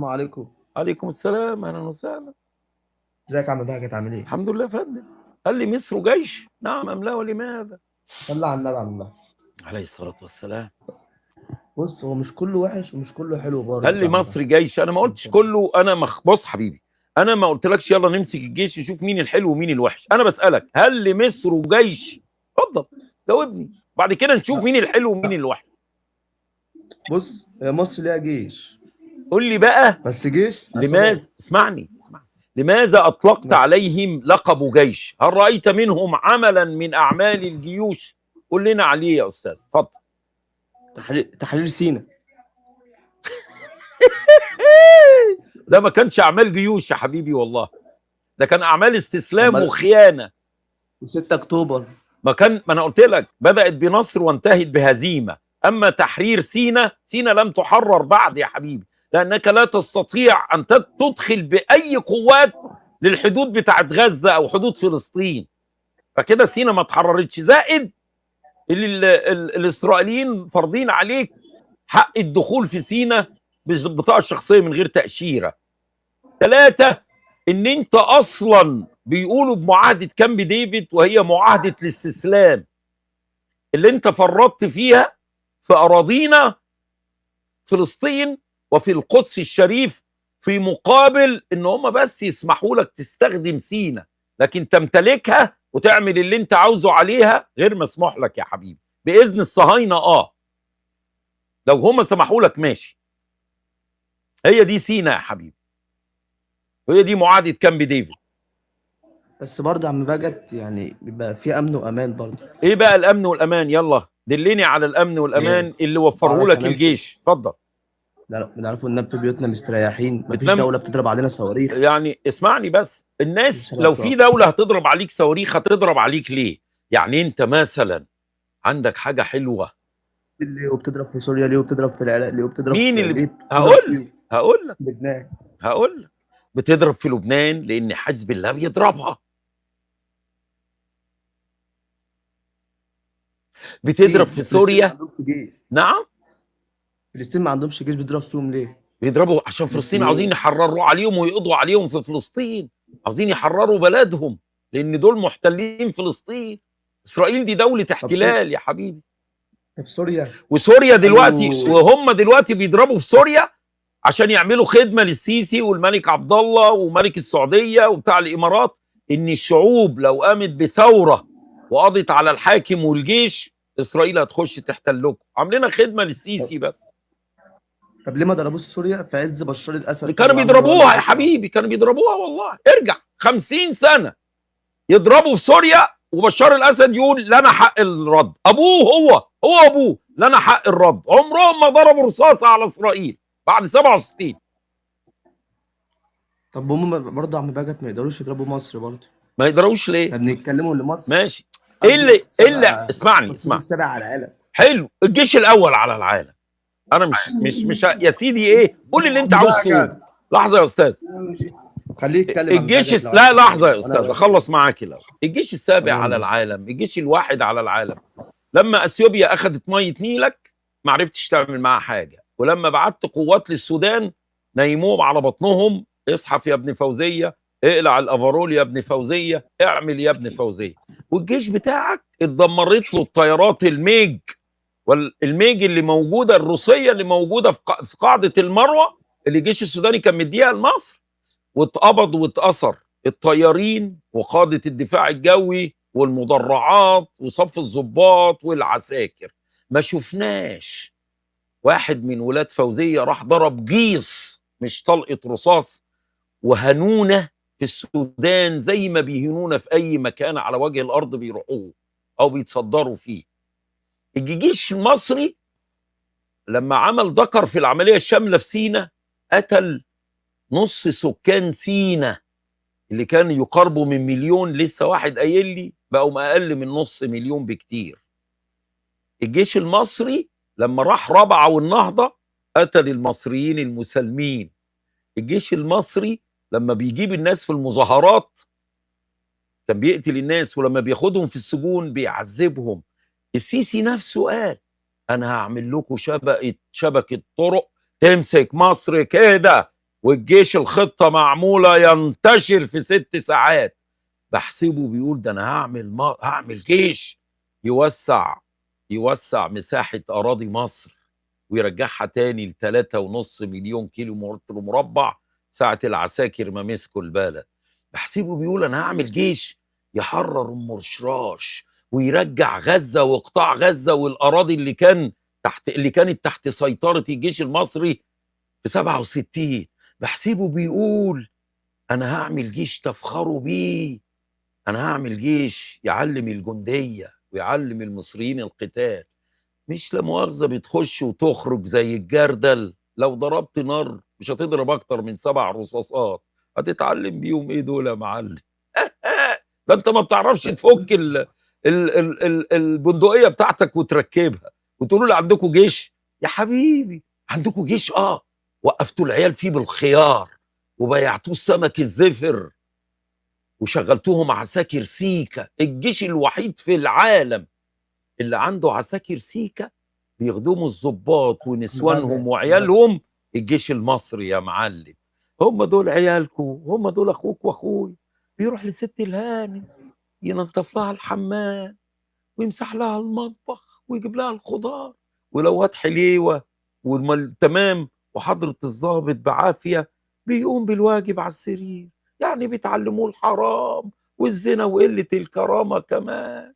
عليكم. عليكم السلام، اهلا وسهلا. ازيك يا عم بهجت، عامل ايه؟ الحمد لله يا فندم. هل لمصر جيش؟ نعم ام لا ولماذا؟ صلى على النبي يا عم بهجت. عليه الصلاة والسلام. بص، هو مش كله وحش ومش كله حلو برضه هل يا عم لمصر بهجت. جيش؟ انا ما قلتش كله. انا بص حبيبي، انا ما قلتلكش يلا نمسك الجيش نشوف مين الحلو ومين الوحش. انا بسالك هل لمصر جيش؟ اتفضل جاوبني، بعد كده نشوف مين الحلو ومين الوحش. بص، هي مصر ليها جيش. قول لي بقى بس جيش لماذا، عصابات. اسمعني اسمعني، لماذا اطلقت ماشي. عليهم لقب جيش؟ هل رايت منهم عملا من اعمال الجيوش؟ قول لنا عليه يا استاذ، اتفضل. تحرير سينا. ده ما كانش اعمال جيوش يا حبيبي والله، ده كان اعمال استسلام أمال- وخيانة. و6 اكتوبر. ما كان، ما انا قلت لك بدات بنصر وانتهت بهزيمة. اما تحرير سينا، سينا لم تحرر بعد يا حبيبي، لانك لا تستطيع ان تدخل باي قوات للحدود بتاعت غزة او حدود فلسطين، فكده سينا ما اتحررتش. زائد اللي الاسرائيليين فارضين عليك حق الدخول في سينا بالبطاقه الشخصية من غير تاشيرة. ثلاثة، ان انت اصلا بيقولوا بمعاهده كامب ديفيد، وهي معاهدة الاستسلام اللي انت فرطت فيها في اراضينا فلسطين وفي القدس الشريف، في مقابل ان هم بس يسمحوا لك تستخدم سينا، لكن تمتلكها وتعمل اللي انت عاوزه عليها غير مسموح لك يا حبيبي باذن الصهاينة. لو هم سمحوا لك ماشي. هي دي سينا يا حبيبي، وهي دي معاهدة كامب ديفيد. بس برضه يا عم بهجت يعني بيبقى في امن وامان برضه. ايه بقى الامن والامان؟ يلا دلني على الامن والامان اللي وفرة بعرف لك أنام. الجيش. اتفضل. لا، بنعرفوا ننام في بيوتنا مستريحين، مفيش بتنام- دولة بتضرب علينا صواريخ. يعني اسمعني بس، الناس مش لو في هتقع. دولة هتضرب عليك صواريخ هتضرب عليك ليه؟ يعني انت مثلا عندك حاجة حلوة، ليه وبتضرب في سوريا؟ ليه وبتضرب في العراق؟ ليه وبتضرب مين في اللي ليه بتضرب هقول في هقول لك لبنان؟ هقول لك بتضرب في لبنان لان حزب الله بيضربها. بتضرب في فلسطين ما سوريا. عندهمش جيش. نعم، فلسطين ما عندهمش جيش، بيضرب فيهم ليه؟ بيضربوا عشان فلسطين فلسطينيين. عاوزين يحرروا عليهم ويقضوا عليهم في فلسطين، عاوزين يحرروا بلدهم لان دول محتلين فلسطين. اسرائيل دي دولة احتلال يا حبيبي. طب سوريا وسوريا دلوقتي، قالوا- وهم دلوقتي بيضربوا في سوريا عشان يعملوا خدمة للسيسي والملك عبد الله وملك السعودية وبتاع الامارات، ان الشعوب لو قامت بثورة وقضت على الحاكم والجيش اسرائيل هتخش تحتلكم. عاملين خدمة للسيسي بس. طب ليه ما ضربوش سوريا في عز بشار الاسد؟ كانوا بيضربوها يا حبيبي، كانوا بيضربوها والله. ارجع 50 سنة يضربوا في سوريا وبشار الاسد يقول لنا حق الرد. ابوه هو ابوه لنا حق الرد. عمرهم ما ضربوا رصاصة على اسرائيل بعد 67. طب هم برضه يا عم بهجت ما يقدروش يضربوا مصر برضه؟ ما يقدروش ليه؟ احنا بنتكلموا لمصر. ماشي. ايه اللي ايه اللي اسمعني التصنيف اسمعني. السابع على العالم. حلو، الجيش الاول على العالم. انا مش يا سيدي ايه، قول اللي انت عاوز تقوله. لحظة يا استاذ، خليه يتكلم عم الجيش بهجت لو لا عايز. لحظة يا أنا- استاذ، اخلص معاك الاول. الجيش السابع تمام، على ماشي. العالم، الجيش الواحد على العالم. لما اثيوبيا اخذت مية نيلك ما عرفتش تعمل معاها حاجة، ولما بعت قوات للسودان نيموهم على بطنهم، اصحف يا ابن فوزيه، اقلع الافرول يا ابن فوزيه، اعمل يا ابن فوزيه. والجيش بتاعك اتدمرت له الطيارات الميج، والميج اللي موجودة الروسية اللي موجودة في قاعدة المروة اللي الجيش السوداني كان مديها لمصر، واتقبض واتأثر الطيارين وقادة الدفاع الجوي والمدرعات وصف الضباط والعساكر. ما شفناش واحد من ولاد فوزية راح ضرب جيص مش طلقة رصاص وهنونة في السودان زي ما بيهنونا في أي مكان على وجه الأرض بيروحوه أو بيتصدروا فيه. الجيش المصري لما عمل دكر في العملية الشاملة في سينا قتل نص سكان سينا اللي كانوا يقاربوا من مليون، لسه واحد قايل لي بقوا اقل من نص مليون بكتير. الجيش المصري لما راح رابعة والنهضة قتل المصريين المسالمين. الجيش المصري لما بيجيب الناس في المظاهرات كان بيقتل الناس، ولما بياخدهم في السجون بيعذبهم. السيسي نفسه قال انا هعمل لكم شبكة طرق تمسك مصر كده. والجيش الخطة معمولة ينتشر في 6 ساعات. بحسبه بيقول ده انا هعمل جيش يوسع مساحة اراضي مصر ويرجعها تاني ل3.5 مليون كيلو متر مربع ساعة العساكر ما مسكوا البلد. بحسبه بيقول انا هعمل جيش يحرر ام رشراش ويرجع غزة وقطاع غزة والاراضي اللي كانت تحت سيطرة الجيش المصري في 67. بحسبه بيقول انا هعمل جيش تفخروا بيه، انا هعمل جيش يعلم الجندية ويعلم المصريين القتال، مش لا مؤاخذة بتخش وتخرج زي الجردل، لو ضربت نار مش هتضرب اكتر من 7 رصاصات، هتتعلم بيهم ايه دول يا معلم؟ ده انت ما بتعرفش تفك ال ال ال ال البندقية بتاعتك وتركبها، وتقولوا لي عندكم جيش؟ يا حبيبي عندكم جيش، وقفتوا العيال فيه بالخيار وبيعتوه السمك الزفر وشغلتوهم عساكر سيكا. الجيش الوحيد في العالم اللي عنده عساكر سيكا بيخدموا الضباط ونسوانهم وعيالهم، الجيش المصري يا معلم. هم دول عيالكم، هم دول اخوك واخوي. بيروح لست الهانم ينظف لها الحمام ويمسح لها المطبخ ويجيب لها الخضار، ولو واد حليوه تمام وحضرة الضابط بعافية بيقوم بالواجب على السرير. يعني بيتعلموه الحرام والزنا وقلة الكرامة كمان.